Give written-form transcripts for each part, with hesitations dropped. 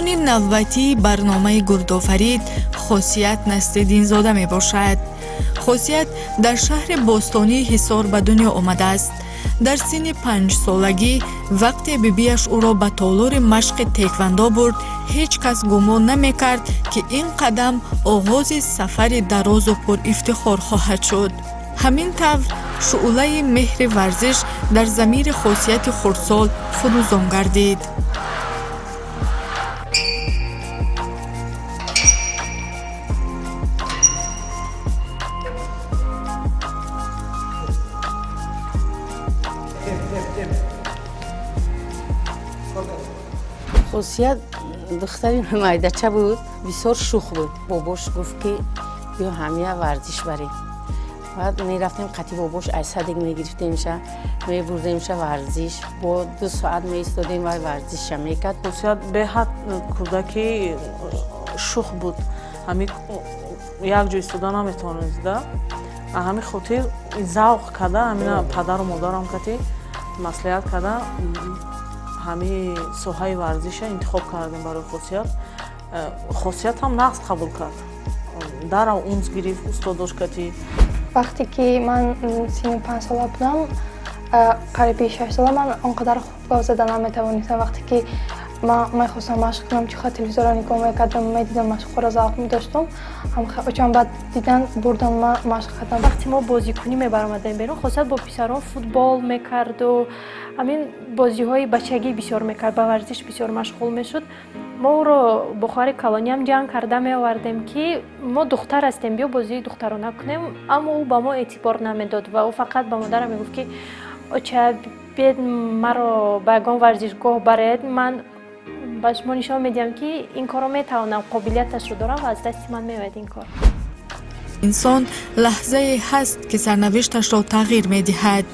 Меҳмони навбатии барномаи Гурдофарид Хосият Насриддинзода мебошад. Хосият дар шаҳри бостонии Ҳисор ба дунё омадааст. Дар синни 5-солагӣ, вақте бибиаш ӯро ба толори машқи теквандо бурд, ҳеҷ кас гумон намекард, ки ин қадам оғози сафари дарозу пурифтихор хоҳад шуд. Ҳамин тавр шӯълаи меҳри варзиш дар замири Хосияти хурдсол фурӯзон гардид. Хосият духтари майдача буд, бисёр шух буд. Бобош гуфт, ки биё, ҳамия варзиш барем. Баъд мерафтем қати бобош, ай садик мегирифтемша, мебурдемша варзиш. Бо 2 соат меистодем, вай варзиша мекард. Хосият беҳад кӯдаки шух буд. Ҳами як ҷо истода наметавонист да. Ҳамин хотир завқ карда, ҳамина падару модарам кати маслиҳат карда, ҳамин соҳаи варзиша интихоб кардем барои Хосият. Хосият ҳам нағз қабул кард, дарав унс гирифт устодош кати. Вақте ки ман синни 5-сола будам, қариби 6-сола, ман он қадар хуб гап зада наметавонистам. Вақте ки ман мехостам машқ кунам, чихел телевизорро нигоҳ мекардам, медидам, машқҳоро завқ медоштам. Очам баъд дидан бурдан, ман машқ кардам. Вақте мо бозикунӣ мебаромадем берун, Хосият бо писарон футбол мекарду ҳамин бозиҳои бачагӣ бисёр мекард, ба варзиш бисёр машғул мешуд. Мо ӯро бо хоҳари калониам ҷанг карда меовардем, ки мо духтар ҳастем, биё, бозии духтарона кунем, аммо ӯ ба мо эътибор намедод ва ӯ фақат ба модарам мегуфт, ки оча, биед, маро ба ягон варзишгоҳ баред, ман ба шумо нишон медиҳам, ки ин корро метавонам, қобилияташро дорам ва аз дасти ман меояд ин кор. Инсон лаҳзае ҳаст, ки сарнавишташро тағйир медиҳад.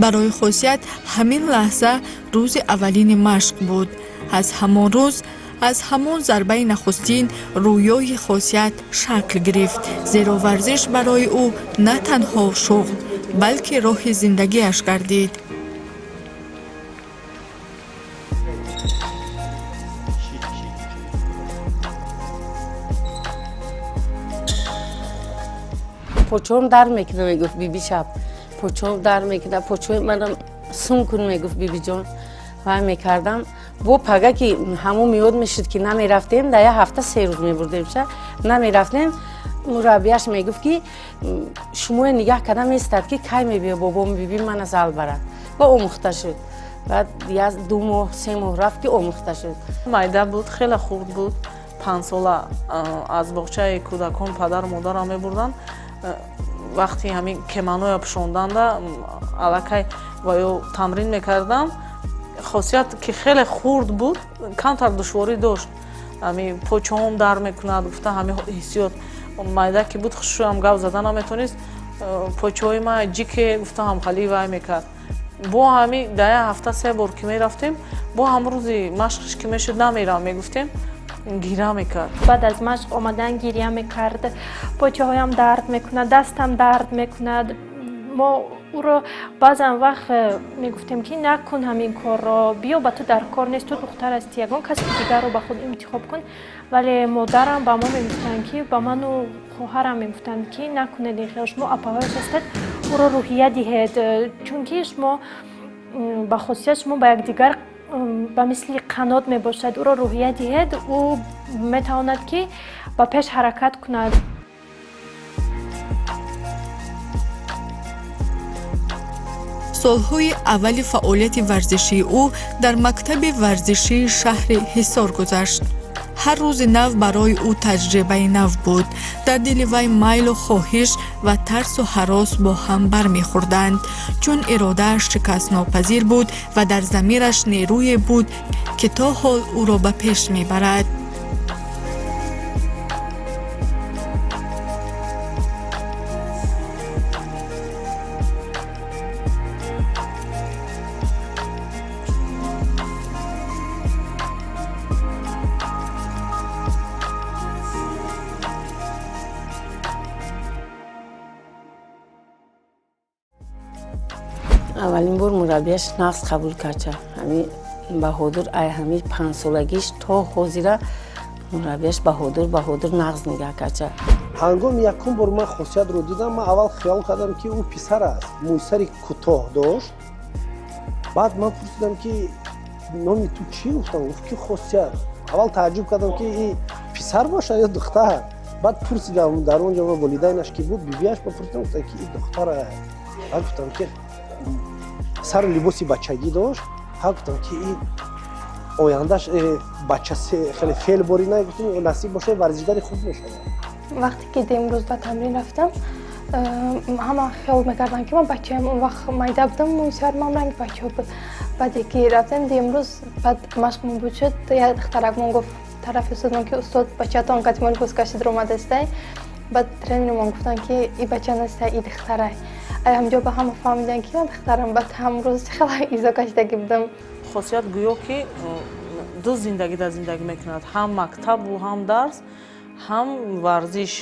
Барои Хосият ҳамин лаҳза рӯзи аввалини машқ буд. Аз ҳамон рӯз, аз ҳамон зарбаи нахустин рӯёи Хосият шакл гирифт, зеро варзиш барои ӯ на танҳо шуғл, балки роҳи зиндагиаш гардид. Почоам дард мекунад, мегуфт биби, шаб почоам дард мекунад, почои манам сум кун, мегуфт бибиҷон. Вай мекардам. Бо пага ки ҳамон меёд мешуд, ки намерафтем, дар як ҳафта 3 рӯз мебурдемша, намерафтем, мураббияш мегуфт, ки шумоя нигаҳ карда местад, ки кай мебиё бобом, биби мана зал барад. Ва омӯхта шуд. Баъд як 2 моҳ, 3 моҳ рафт, ки омӯхта шуд. Майда буд, хеле хурд буд, 5-сола. Аз боғчаи кӯдакон падару модарам мебурданд. Вақти ҳамин кимоноя пӯшонданда аллакай ва ё тамрин мекардам. Хосият, ки хеле хурд буд, камтар душворӣ дошт. Ҳами почаҳом дард мекунад гуфта, ҳами ҳиссиёт майда ки буд, хушам гап зада наметонист, почаҳои ма ҷике гуфта, ҳамхали вай мекард. Бо ҳами дар як ҳафта се бор ки мерафтем, бо ҳам рӯзи машқиш ки мешуд, намерам мегуфтем, гиря мекард. Баъд аз машқ омадан гиря мекард: почаҳоям дард мекунад, дастам дард мекунад. Мо ӯро баъзан вақт мегуфтем, ки накун ҳамин корро, биё, ба ту дар кор нест, ту духтар ҳастӣ, ягон каси дигарро ба худ интихоб кун. Вале модарам ба мо мегуфтанд, ки ба ману хоҳарам мегуфтанд, ки накунед ин хел, шумо апаҳояш ҳастед, ӯро рӯҳия диҳед, чунки шумо ба хосият шумо ба якдигар ба мисли қанот мебошад, ӯро рӯҳия диҳед, ӯ метавонад, ки ба пеш ҳаракат кунад. Солҳои аввали фаъолияти варзишии ӯ дар мактаби варзишии шаҳри Ҳисор гузашт. Ҳар рӯзи нав барои ӯ таҷрибаи нав буд. Дар дили вай майлу хоҳиш ва тарсу ҳарос бо ҳам бармехӯрданд, чун иродааш шикастнопазир буд ва дар замираш нерӯе буд, ки то ҳол ӯро ба пеш мебарад. Аввалин бор мураббияш нағз қабул кард. Ҳамин Баҳодур ай ҳамин 5-солагиш то ҳозира мураббияш Баҳодур, Баҳодур нағз нигаҳ карча. Ҳангоми якум бор ман Хосиятро дидам, ман аввал хиёл кардам, ки ӯ писар аст, мӯйсари кӯтоҳ дошт. Баъд ман пурсидам, ки номи ту чӣ? Гуфтам, гуфт, ки Хосият. Аввал тааҷҷуб кардам, ки и писар бошад ё духтар. Баъд пурсидам, дар он ҷо волидайнаш ки буд, бибиаш, ба пурсидам, гуфтам, ки и духтар. Баъд гуфтам, ки сару либоси бачагӣ дошт. Ҳа, гуфтам, ки и ояндаш бача хеле феълборӣ на, гуфтам, насиб бошад, варзишгари хуб мешавад. Вақте ки имрӯз ба тамрин рафтам, ҳама хиёл мекарданд, ки ман бачаам. Он вақт майда будам, мӯи сармам ранги бачаҳо буд. Баъде ки рафтем имрӯз, баъд машқмон буд шуд, як духтаракмон гуфт тарафи устодмон, ки устод, бачаатон қадимон либос кашид омадастай. Баъд тренермон гуфтанд, ки и бача нестай, и духтарай. Ай ҳамҷо ба ҳама фаҳмиданд, ки ман духтарам. Баъд ҳамрӯз хеле изо кашидагӣ будам. Хосият гӯё ки ду зиндагӣ дар зиндагӣ мекунад: ҳам мактабу, ҳам дарс, ҳам варзиш.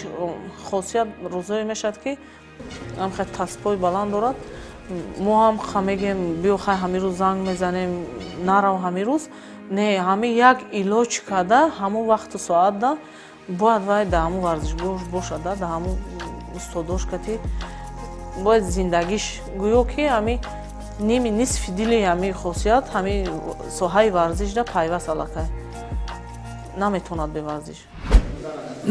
Хосият рӯзое мешавад, ки хеле таспои баланд дорад. Мо ҳам ха мегӯем, биё, хай, ҳамин рӯз занг мезанем, нарав ҳамин рӯз. Не, ҳамин як илоҷ карда, ҳамон вақту соатда бояд вай дар ҳамон варзишгоҳ бошад, дар ҳамон устодош кати бояд. Зиндагиш гӯё ки ҳамин ними нисфи дили ҳамин Хосият ҳамин соҳаи варзишда пайваст, аллакай наметавонад беварзиш.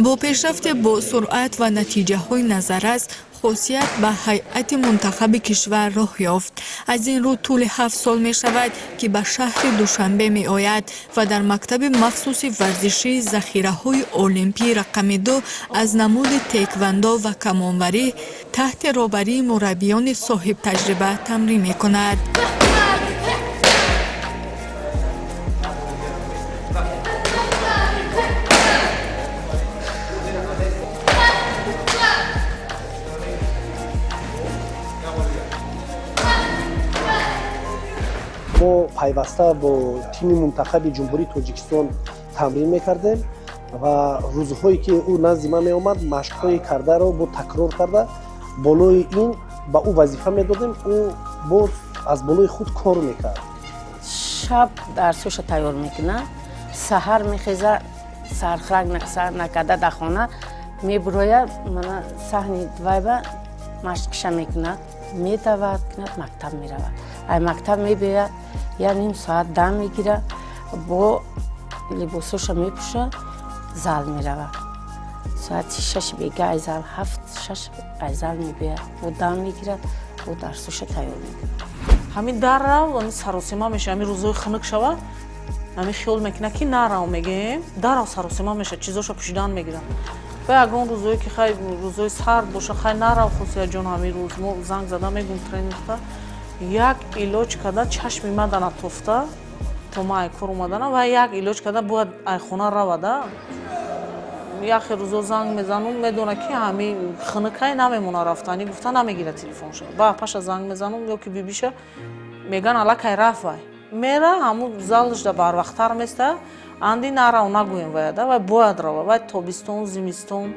Бо пешрафти босуръат ва натиҷаҳои назаррас, Хосият ба ҳайати мунтахаби кишвар роҳ ёфт. Аз ин рӯ тӯли 7 сол мешавад, ки ба шаҳри Душанбе меояд ва дар мактаби махсуси варзишии захираҳои олимпӣ рақами 2 аз намуди теквандо ва камонварӣ таҳти роҳбарии мураббиёни соҳибтаҷриба тамрин мекунад. Мо пайваста бо тими мунтахаби Ҷумҳурии Тоҷикистон тамрин мекардем ва рӯзҳое ки ӯ назди ман меомад, машқҳои кардаро бо такрор карда, болои ин ба ӯ вазифа медодем, ӯ боз аз болои худ кор мекард. Шаб дарсоша тайёр мекунад, саҳар мехеза, сархрак сар накарда дар хона мебурояд, мана саҳни вайба машқша мекунад, медавад, кунад, мактаб меравад. Ай мактаб мебиёяд, як ним соат дам мегирад, бо либосоша мепӯша, зал меравад. Соати 6 бега ай зал, 7, 6 ай зал мебиёяд, бо дам мегирад, бо дарсоша тайёр мекунад. Ҳамин даррав, ҳамин саросима мешава. Ҳамин рӯзҳои хунук шава, ҳамин хиёл мекунад, ки нарав, мегӯем, дарав, саросима мешавад, чизоша пӯшидан мегирад. Ва ягон рӯзое ки хай, рӯзои сард боша, хай, нарав, Хусияҷон, ҳамин рӯз мо занг зада мегӯм тренерта, як илоҷ карда, чашми мадана тофта, то ман ай кор омадана, ва як илоҷ карда бояд ай хона равада. Яхе рӯзо занг мезанум, медона, ки ҳамин хунукай, намемона рафтанӣ, гуфта намегира телефонша. Ба паша занг мезанум ё ки бибиша, меган, аллакай рафт. Вай мера, ҳамун залашда барвақттар места. Анди нарав нагӯем ваяда, вай бояд рава. Вай тобистон, зимистон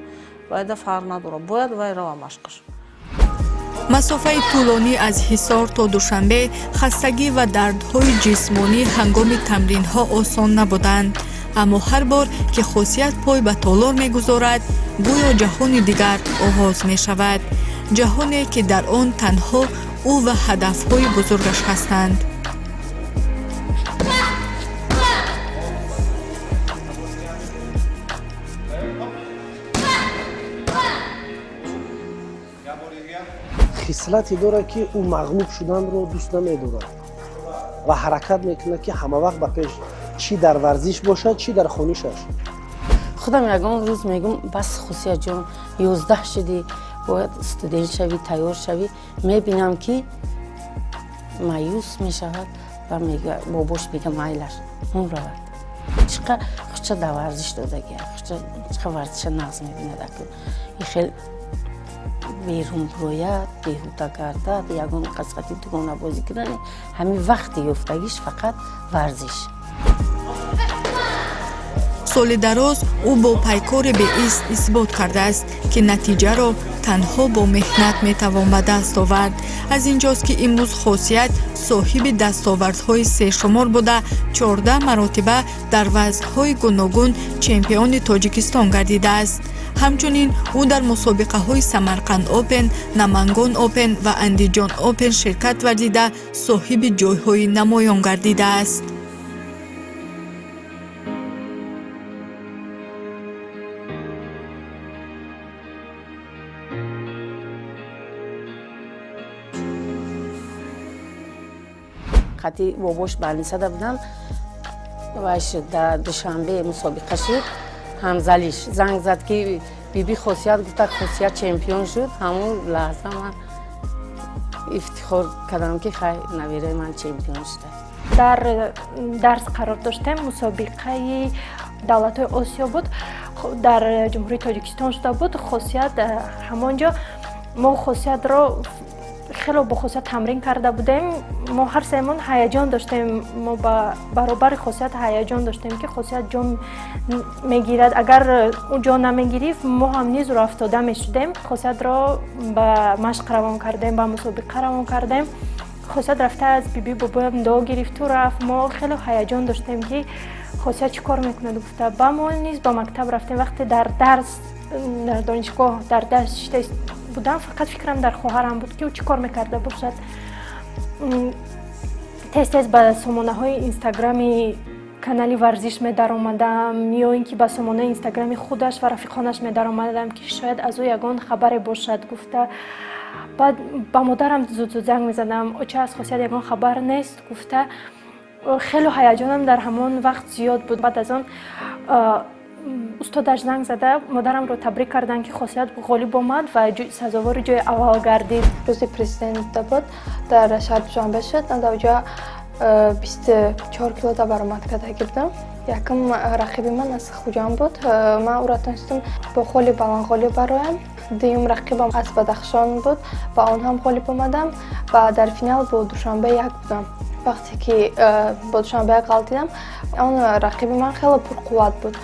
вайда фарқ надорад, бояд вай рава машқаш. Масофаи тӯлонӣ аз Ҳисор то Душанбе, хастагӣ ва дардҳои ҷисмонӣ ҳангоми тамринҳо осон набуданд, аммо ҳар бор ки Хосият пой ба толор мегузорад, гӯё ҷаҳони дигар оғоз мешавад, ҷаҳоне, ки дар он танҳо ӯ ва ҳадафҳои бузургаш ҳастанд. Хислате дорад, ки ӯ мағлуб шуданро дӯст намедорад ва ҳаракат мекунад, ки ҳамавақт ба пеш, чӣ дар варзиш бошад, чӣ дар хонишаш. Худам ягон рӯз мегӯм: бас, Хусияҷон, 11 шудӣ, бояд студент шавӣ, тайёр шавӣ. Мебинам, ки маъюс мешавад ва бобош мега, майлаш, муравад. Чиқа хуча дар варзиш додагия, чиқа варзиша нағз мебинад. Акун и хел берун бурояд, беҳуда гардад, ягон қасқати дугонабозӣ кунад, ҳамин вақти ёфтагиш фақат варзиш. Соли дароз ӯ бо пайкори беист исбот кардааст, ки натиҷаро танҳо бо меҳнат метавон ба даст овард. Аз ин ҷост, ки имрӯз Хосият соҳиби дастовардҳои сешумор буда, 14 маротиба дар вазнҳои гуногун чемпиони Тоҷикистон гардидааст. Ҳамчунин ӯ дар мусобиқаҳои Самарқанд Опен, Намангон Опен ва Андиҷон Опен ширкат варзида, соҳиби ҷойҳои намоён гардидааст. Қати бобош больницада будам, вай шуд, дар Душанбе мусобиқа шуд. Ҳамзалиш занг зад, ки биби, Хосият гуфта, Хосият чемпион шуд. Ҳамун лаҳза ман ифтихор кардам, ки хай, набираи ман чемпион шуда. Дар дарс қарор доштем, мусобиқаи давлатҳои Осиё буд, дар Ҷумҳурии Тоҷикистон шуда буд. Хосият ҳамон ҷо, мо Хосиятро хело бо Хосият тамрин карда будем. Мо ҳар сеамон ҳаяҷон доштем, мо ба баробари Хосият ҳаяҷон доштем, ки Хосият ҷо мегирад. Агар ӯ ҷо намегирифт, мо ҳам низ рӯафтода мешудем. Хосиятро ба машқ равон кардем, ба мусобиқа равон кардем. Хосият рафта, аз биби бобоям дуо гирифту рафт. Мо хеле ҳаяҷон доштем, ки Хосият чӣ кор мекунад гуфта. Ба мо низ ба мактаб рафтем. Вақте дар дарс, дар донишгоҳ дар дарс шита будам, фақат фикрам дар хоҳарам буд, ки ӯ чӣ кор мекарда бошад. Тез тез ба сомонаҳои Инстаграми канали варзиш медаромадам ё ин ки ба сомонаи Инстаграми худаш ва рафиқонаш медаромадам, ки шояд аз ӯ ягон хабаре бошад гуфта. Баъд ба модарам зуд зуд занг мезадам: «Оча, аз Хосият ягон хабар нест?» гуфта. Хело ҳаяҷонам дар ҳамон вақт зиёд буд. Баъд аз он устодаш занг зада, модарамро табрик карданд, ки Хосият ғолиб омад ва сазовори ҷои аввал гардид. Рӯзи президента буд, дар шаҳри Душанбе шуд. Ман дар оҷа 24 килода баромад кардагӣ будам. Якум рақиби ман аз Хуҷанд буд. Ман ӯро тонистам бо холи баланд ғолиб бароям. Дуюм рақибам аз Бадахшон буд, ба он ҳам ғолиб омадам ва дар финал бо Душанбе як будам. Вақте ки бо Душанбе як ғалтидам, он рақиби ман хеле пурқувват буд,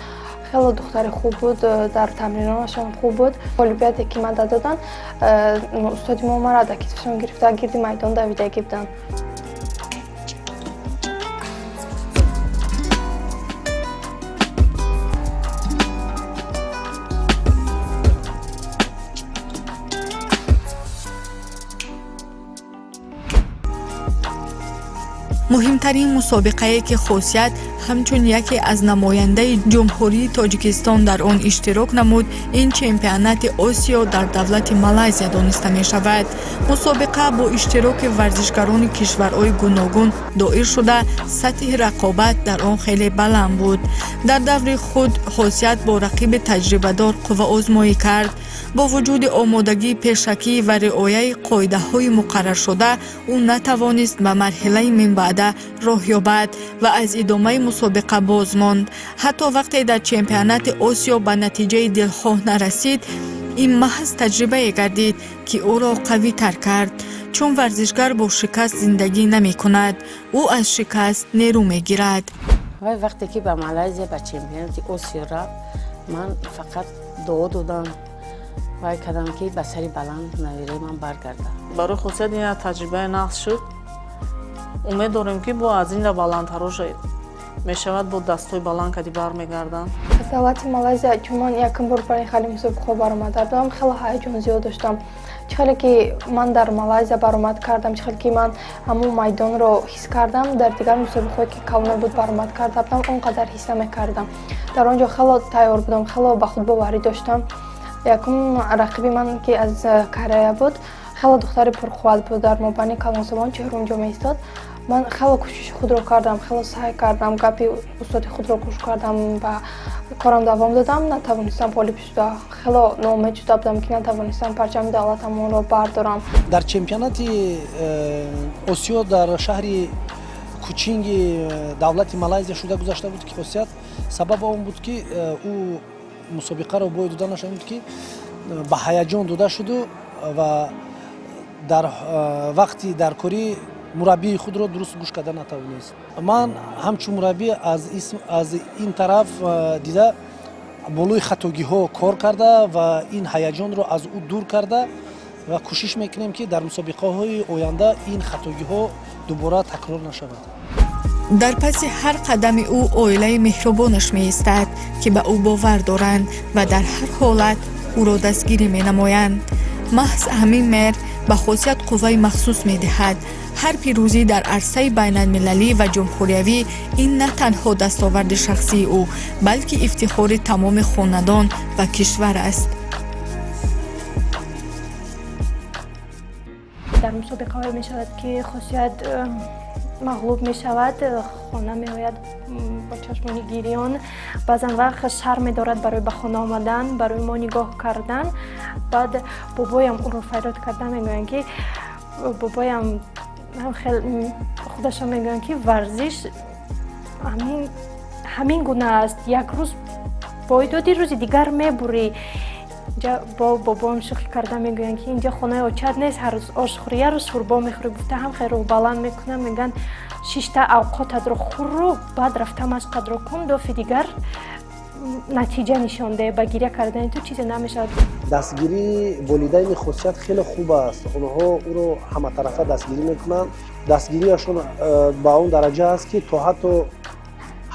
хеле духтари хуб буд, дар тамринонашон хуб буд. Ғолибияте ки ман доданд, устоди мо мара дар китфашон гирифта, гирди майдон давидагӣ буданд. Муҳимтарин мусобиқае, ки Хосият ҳамчун яке аз намояндаи Ҷумҳурии Тоҷикистон дар он иштирок намуд, ин чемпионати Осиё дар давлати Малайзия дониста мешавад. Мусобиқа бо иштироки варзишгарони кишварҳои гуногун доир шуда, сатҳи рақобат дар он хеле баланд буд. Дар даври худ Хосият бо рақиби таҷрибадор қувваозмоӣ кард. Бо вуҷуди омодагии пешакӣ ва риояи қоидаҳои муқарраршуда, ӯ натавонист ба марҳилаи минбаъда роҳ ёбад ва аз идомаи мусобиқа боз монд. Ҳатто вақте дар чемпионати Осиё ба натиҷаи дилхоҳ нарасид, ин маҳз таҷрибае гардид, ки ӯро қавитар кард, чун варзишгар бо шикаст зиндагӣ намекунад, ӯ аз шикаст нерӯ мегирад. Вай вақте ки ба Малайзия ба чемпионати Осиё рафт, ман фақат дуо додам, вай кардам, ки ба сари баланд навираи ман баргардад. Барои Хосият ин як таҷрибаи нағз шуд. Умед дорем, ки бо аз ин баландтаро мешавад, бо дастҳои баланд кади бармегарданд. Аз давлати Малайзия, чун ман якум бор барои хеле мусобиқаҳо баромада будам, хеле ҳаяҷон зиёд доштам. Чӣ хеле ки ман дар Малайзия баромад кардам, чӣ хеле ки ман ҳамун майдонро ҳис кардам, дар дигар мусобиқаҳое ки калона буд баромад карда будам, он қадар ҳис намекардам. Дар он ҷо хело тайёр будам, хело ба худбоварӣ доштам. Якум рақиби ман, ки аз Корея буд, хеле духтари пурқувват буд, дар мобайни калонсолон чеҳрум ҷо меистод. Ман хеле кӯшиши худро кардам, хеле саъй кардам, гапи устоди худро гӯш кардам ва корам давом додам. Натавонистам ғолиб шуда, хеле ноумед шуда будам, ки натавонистам парчами давлатамонро бардорам. Дар чемпионати Осиё дар шаҳри Кучинги давлати Малайзия шуда гузашта буд, ки Хосият, сабаби он буд, ки ӯ мусобиқаро бой дода нашуд, ки ба ҳаяҷон дода шуду ва дар вақти даркорӣ. Мураббии худро дуруст гӯш карда натавонист. Ман ҳамчун мураббӣ аз ин тараф дида, болои хатогиҳо кор карда ва ин ҳаяҷонро аз ӯ дур карда ва кӯшиш мекунем, ки дар мусобиқаҳои оянда ин хатогиҳо дубора такрор нашавад. Дар паси ҳар қадами ӯ оилаи меҳрубонаш меистад, ки ба ӯ бовар доранд ва дар ҳар ҳолат ӯро дастгирӣ менамоянд. Маҳз ҳамин меҳр ба Хосият қувваи махсус медиҳад. Ҳар пирӯзӣ дар арсаи байналмилалӣ ва ҷумҳуриявӣ ин на танҳо дастоварди шахсии ӯ, балки ифтихори тамоми хонадон ва кишвар аст. Дар мусобиқаҳое мешавад, ки Хосият мағлуб мешавад, хона меояд бо чашмони гирён. Баъзан вақт шарм медорад барои ба хона омадан, барои мо нигоҳ кардан. Баъд бобоям ӯро фарёд карда мегӯянд, ки бобоям хел худашон мегӯянд, ки варзиш ҳамин гуна аст: як рӯз бой додӣ, рӯзи дигар мебурӣ. Инҷа бо бобоам шӯхӣ карда мегӯянд, ки инҷа хонаи очат нест, ҳар рӯз ош хӯрӣ, як рӯз шӯрбо мехӯрӣ, гуфта ҳам хел рӯҳбаланд мекунам. Мегӯянд, шишта авқотатро хӯру баъд рафта машқатро кун, дофи дигар натиҷа нишон деҳ, ба гиря кардани ту чизе намешавад. Дастгирии волидайни Хосият хеле хуб аст. Онҳо ӯро ҳаматарафа дастгирӣ мекунанд. Дастгириашон ба он дараҷа аст, ки то ҳатто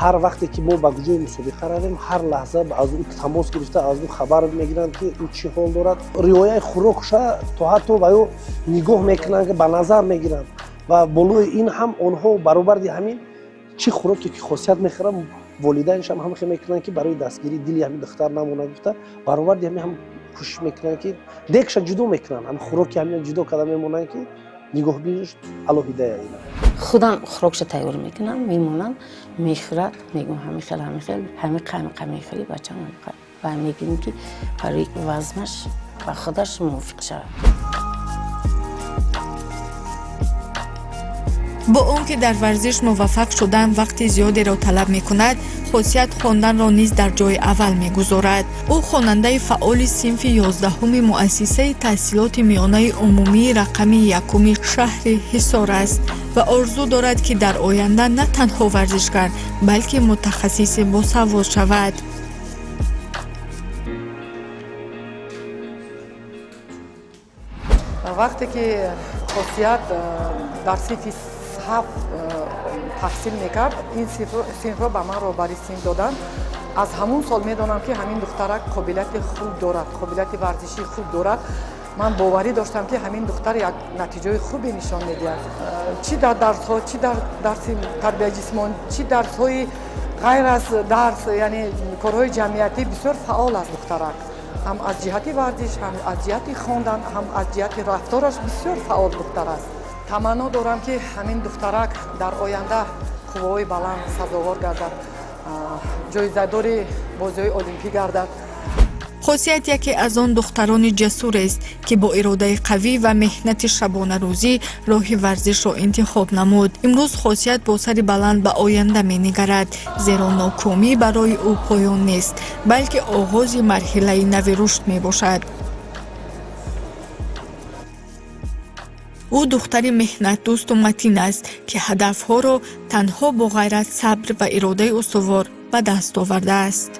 ҳар вақте ки мо ба куҷои мусобиқа равем, ҳар лаҳза аз ӯ тамос гирифта, аз ӯ хабар мегиранд, ки ӯ чӣ ҳол дорад. Риояи хӯрокша то ҳатто ба ӯ нигоҳ мекунанд, ба назар мегиранд ва болои ин ҳам онҳо баробарди ҳамин чӣ хӯроке ки Хосият мехӯранд, волидайншам ҳам хел мекунанд, ки барои дастгирӣ дили ҳамин духтар намонад гуфта, баробарди ҳамин ҳам кӯшиш мекунанд, ки дегша ҷудо мекунанд, ҳам хӯроки ҳамин ҷудо карда мемонанд, ки нигоҳбиниш алоҳидая ина. Худам хӯрокша тайёр мекунам, мемонам, мехӯрад. Мегӯм, ҳамин хел, ҳамин хел, ҳамин қа мехӯрӣ, бачам, ва мегӯем, ки барои вазнаш ба худаш мувофиқ шавад. Бо он ки дар варзиш муваффақ шудан вақти зиёдеро талаб мекунад, Хосият хонданро низ дар ҷои аввал мегузорад. Ӯ хонандаи фаъоли синфи 11-уми муассисаи таҳсилоти миёнаи умумии рақами якуми шаҳри Ҳисор аст ва орзу дорад, ки дар оянда на танҳо варзишгар, балки мутахассиси босавод шавад. Вақте ки Хосият дар синфи 7 таҳсил мекард, ин синфро ба ман роҳбари синф доданд. Аз ҳамун сол медонам, ки ҳамин духтарак қобилияти хуб дорад, қобилияти варзишии хуб дорад. Ман боварӣ доштам, ки ҳамин духтар як натиҷаи хубе нишон медиҳад, чӣ дар дарсҳо, чӣ дар дарси тарбияи ҷисмонӣ, чӣ дарсҳои ғайр аз дарс, яъне корҳои ҷамъиятӣ. Бисёр фаъол аст духтарак, ҳам аз ҷиҳати варзиш, ҳам аз ҷиҳати хондан, ҳам аз ҷиҳати рафтораш бисёр фаъол духтар аст. Таманно дорам, ки ҳамин духтарак дар оянда қувваҳои баланд сазовор гардад, ҷоизадори бозиҳои олимпӣ гардад. Хосият яке аз он духтарони ҷасурест, ки бо иродаи қавӣ ва меҳнати шабонарӯзӣ роҳи варзишро интихоб намуд. Имрӯз Хосият бо сари баланд ба оянда менигарад, зеро нокомӣ барои ӯ поён нест, балки оғози марҳилаи нави рушд мебошад. Ӯ духтари меҳнатдӯсту матин аст, ки ҳадафҳоро танҳо бо ғайрат, сабр ва иродаи устувор ба даст овардааст.